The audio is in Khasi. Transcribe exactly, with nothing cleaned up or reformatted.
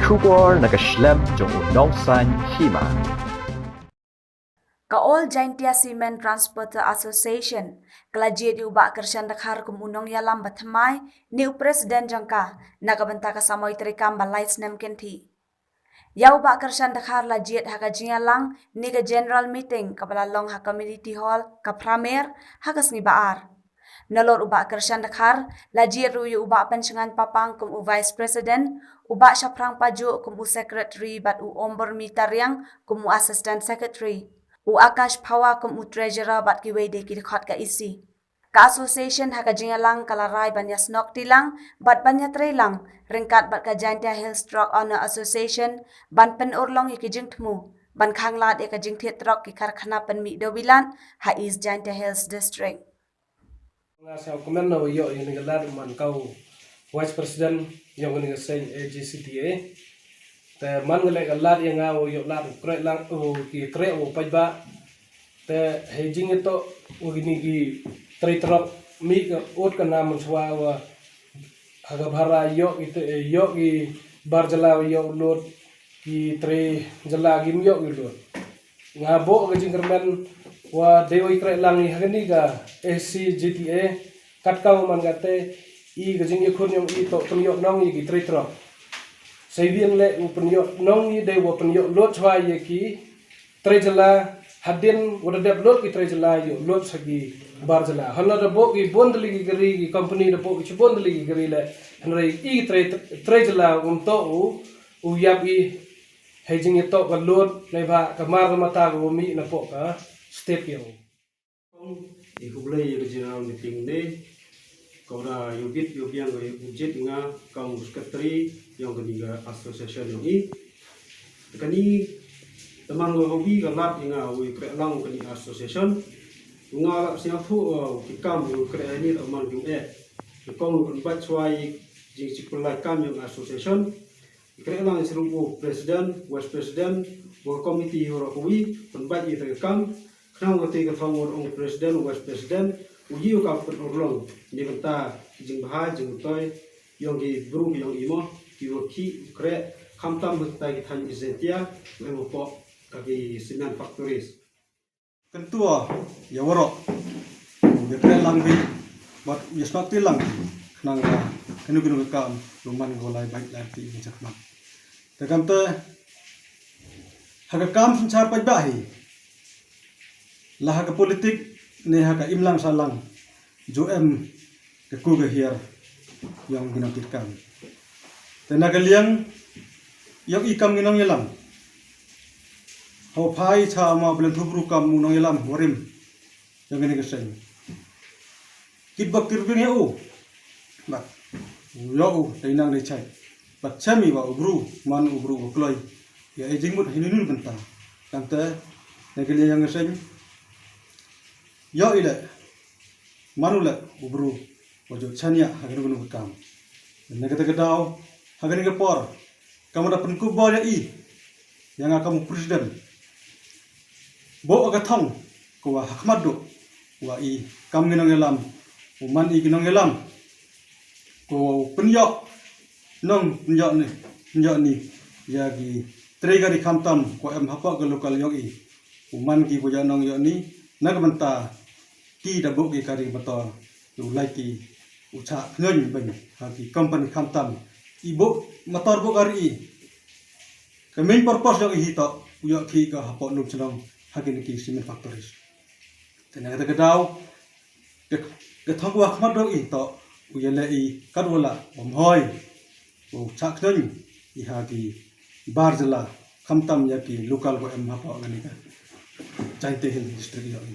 Khubor na ka shlem jong u nongsan hima. Ka All Jaintia Cement Transporter Association ka la jied ïa u Bah Kyrshan Dkhar kum u nongïalam ba thymmai ne u president jong ka na ka bynta ka samoi treikam ba lai snem kynthih. Ïa u Bah Kyrshan Dkhar la jied ha ka jingïalang ne ka general meeting kaba la long ha Community Hall Kaphramer ha ka sngi Ba-ar. Nalor u Bah Kyrshan Dkhar la jied ruh ïa u Bah Pynshngain Papang kum u vice president, u Bah Shaphrang Pajuh kum u secretary bad u Ombormi Tariang kum u assistant secretary, u Akash Phawa kum u treasurer bad kiwei de ki dkhot ka EC. Ka association ha ka jingïalang ka la rai ban ïasnoh kti lang bad ban ïatrei lang ryngkat bad ka Jaintia Hills Truck Owner Association ban pynurlong ïa ki jingthmu ban khanglad ïa ka jingthied trok ki karkhana pynmih dewbilat ha East Jaintia Hills District. Nga sngewkmen na u ïoh ïa kane ka lad man ka u vice president ïong kane ka seng A J C T A. Te man nga leh ka lad ïa nga u ïoh lad u kreh lang u ki kreh u paidbah. Te hei jingïatoh u kine ki trei trok mih ka ut ka nam mynshuwa wa ha ka bhara ïoh ki te ïoh ki bar jylla ïoh u load ki trei jylla kim ïoh u load. Nga buh ka jingkyrmen wa dei wa i kreh lang i ha kane ka A C J T A kat ka man kata i ka jingïakhun ïong i toh pynïoh nong i ki trei trok. Sa i biang leh u pynïoh nong i dei wa pynïoh load chwa i ki trei jylla hadien wa da dep load ki trei jylla ïoh load sa ki bar jylla. Hynda da buh ki bun tylli ki kari ki company da buh ki chibun tylli ki kari leh hynrei i trei trei jylla um toh u u ïap i hei jingïatoh ka load neibhah ka mar ka mata ka wa mih napoh ka step ïa u. Kong i khublei ïa ka general meeting ne ka wa da ïoh bit ïoh biang ïa u jied nga ka u secretary ïong kane ka association ïong i. Kane da man ka wa wi ka lad ïa nga u i kreh lang kane association. Nga la sngewthuh u ki kam u kreh ni da man ki u eh. Kong u pynbait chwa i jingchipulai kam ïong association. Kreh lang i sru u president, vice president, wa ka committee wa ka wi, pynbait i ta ka kam, khnang wa te ka thong wa ong president, vice president, u yi u ka pynurlong, ni kynta jingbha, jingtoi, ïong ki bru ïong i mo, ki wa ki kreh, khamtam bynta ki than East Jaintia, lem u pok ka ki cement factories. Kyntu ïa waroh. Ïa trei lang bad ïa smat ti lang. Khnang kanu kanu ka kam ruman ko lai bait lai ti ïa chakmat. Te kam te ha ka kam synshar paidbah hi. La ha ka politik ne ha ka imlang sahlang. Ju em ka ku ka hiar ïong ki nongkitkam. Te na ka liang ïong i kam ki nongïalam. Hau phai cha ma blen thubru kam u nongïalam warim ïong kane ka seng. Kit bak kit bing ïa u. Bak ïong u dei nang dei chai. Bak chami wa u bru man u bru u kloi. Ïa e jingmut hini nun benta. Kante na ka liang ïong ka seng. Ïong i le. Manu le u bru wa ju chania ha kanu kanu ka kam. Na kata ka daw ha kane ka por ka mada pynkup bor ïa i ïa nga kam u president. Bo ka thong ko wa ha khmat duk wa i kam ngi nongïalam u man i ki nongïalam ko wa u pynïoh nong pynïoh ni pynïoh ni ïa ki trei kari khamtam ko em hapoh ka local ïong i u man ki ko ïoh nong ïoh ni na ka bynta ki da buh ki kari motor u lai ki u chah khñion beng ha ki company khamtam i buh motor buh kari i ka main purpose ïong i hi toh u ïoh ki ka hapoh lum chnong ha ki ni ki cement factories. Te na kata ka daw ka thong wa khmat dong i toh u ïa leh i kat wala bam hoi u chah khñion i ha ki bar jylla khamtam ïa ki local wa em hapoh ngani ka Jaintia Hills District ïong i.